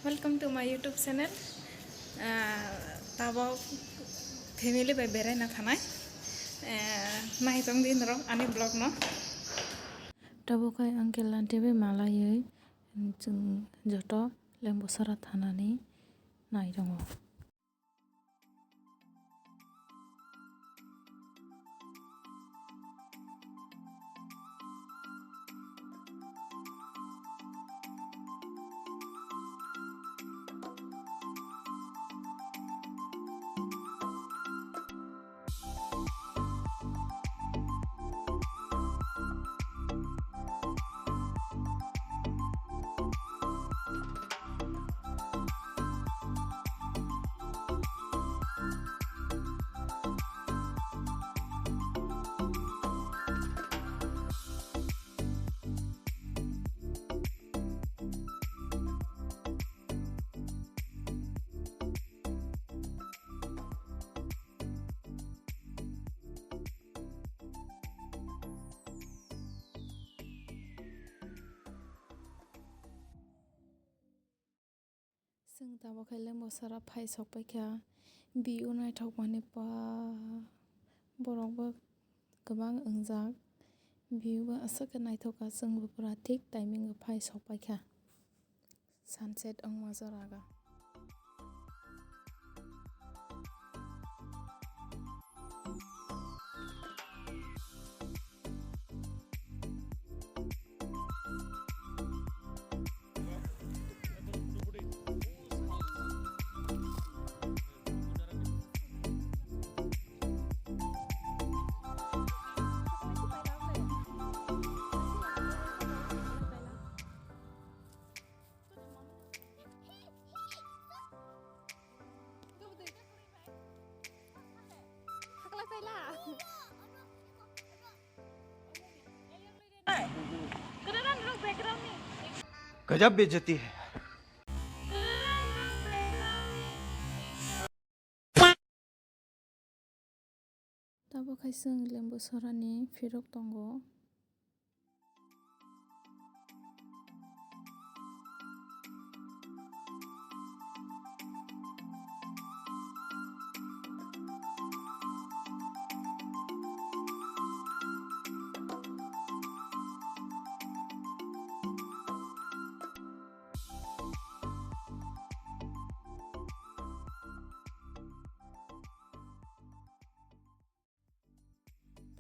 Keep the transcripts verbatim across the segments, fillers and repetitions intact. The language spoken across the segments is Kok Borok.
Welcome to my YouTube channel. Ah, tabok family bai beraina thanai. Eh, naitong din rok ani vlog no. Tabok khai uncle aunty bai malaiwi chwng joto Lembusara thanani nai tongo. Chwng tabok khai Lembusara phai sok paikha, view naithok mani pa, borok bo kwbang wngjak, view bo aswk khe naithok kha, chwng bo pura thik timing o phai sok paikha, sunset wngma jora o. गजब बेइज्जती है। Tabok khai chwng Lembusarani phirok tongo.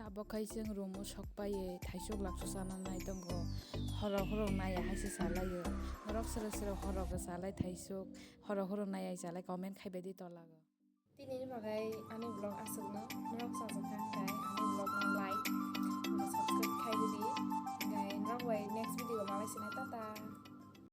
Tabok khai chwng room o sok pai ye thaisuk laksu chana nai tongo. Horok horok nai hai se cha lai o. Norok swrwk swrwk horok cha lai thaisuk, horok horok nai hai cha lai, comment khai bai di tola o. Tini ni bagwi ani vlog aswk no, norok chajak kha hwnkhe ani vlog no like,